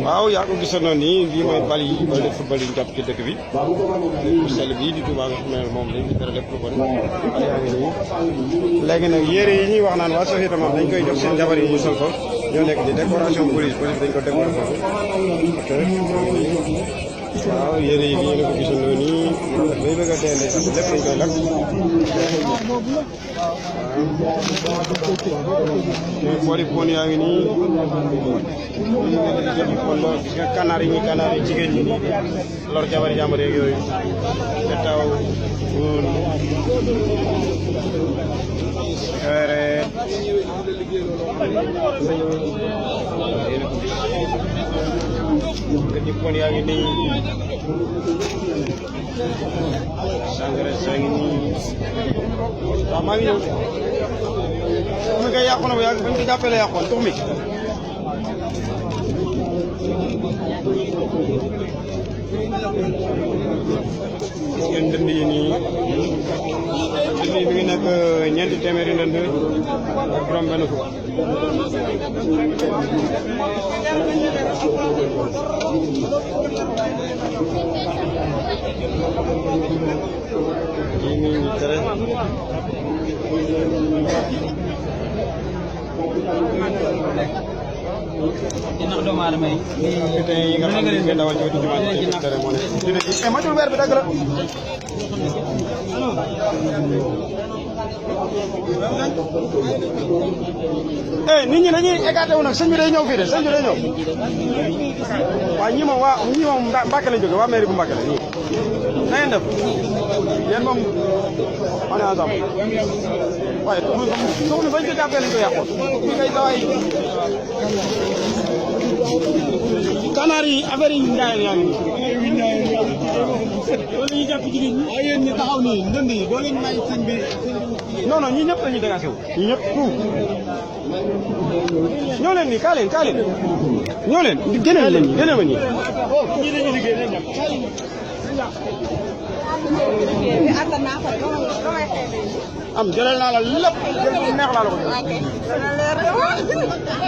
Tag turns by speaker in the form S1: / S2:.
S1: waaw yaa ko gisandoo nii bii mooy bal yi bal de football yi ñu jàpp ci dëkk bi bu sell bii di Touba nga xam ne moom dañ ci tere lépp lu bon bal yaa ngi nii léegi nag yére yi ñuy wax naan waa société moom dañ koy jox seen jabar yi ñu sol ko ñoo nekk di décoration police dañ ko décoré foofu waaw yére yi nii nga ko gisandoo nii day bëgg a dee lépp dañ koy lakk mais boori pon yaa ngi nii pon ba gis nga kanaar yi jigéen ñi nii lor jabar jàmbur yeeg yooyu te taw di pon yaa ngi nii sangara saa ngi nii waaw maa ngi ñëw mi kay yàqu na bu yàgg bañ ko jàppee la yàqoon tux mi gis ngeen ndënd yi nii ndënd yi mi ngi nekk ñeenti téeméeri ndënd ak juróom benn fukk kii nii ñu tere
S2: ndax doomu aadama yi
S1: yi nga xam ne ngeen dawal ci wetu jumaa ji tere moo ne ma jul weer bi dagg la nit ñi dañuy écarté wu nag sëñ bi day ñëw fii de sëñ bi day ñëw waaw ñi moom Mbàkke lañ jóge waa mairie bu Mbàkke la ñii na ngeen def yéen moom on est ensemble waaye suuf ni bañ ko jàppee lañ ko yàqoon ñu koy dawaay kanaar yi affaire yi njaayeen yaa ngi
S2: loolu ñuy jàpp jigéen ñi waaye yéen ñi taxaw nii ndënd yi doo leen may sëñ bi
S1: non ñi ñëpp dañuy dégagé wu ñi ñëpp tout ñoo leen nii kaa leen ñoo leen génneel leen ñi génneel ma ñi
S2: ñi dañuy liggéey nañ dem
S1: am jëlal naa la lépp jël bu neex laa la ko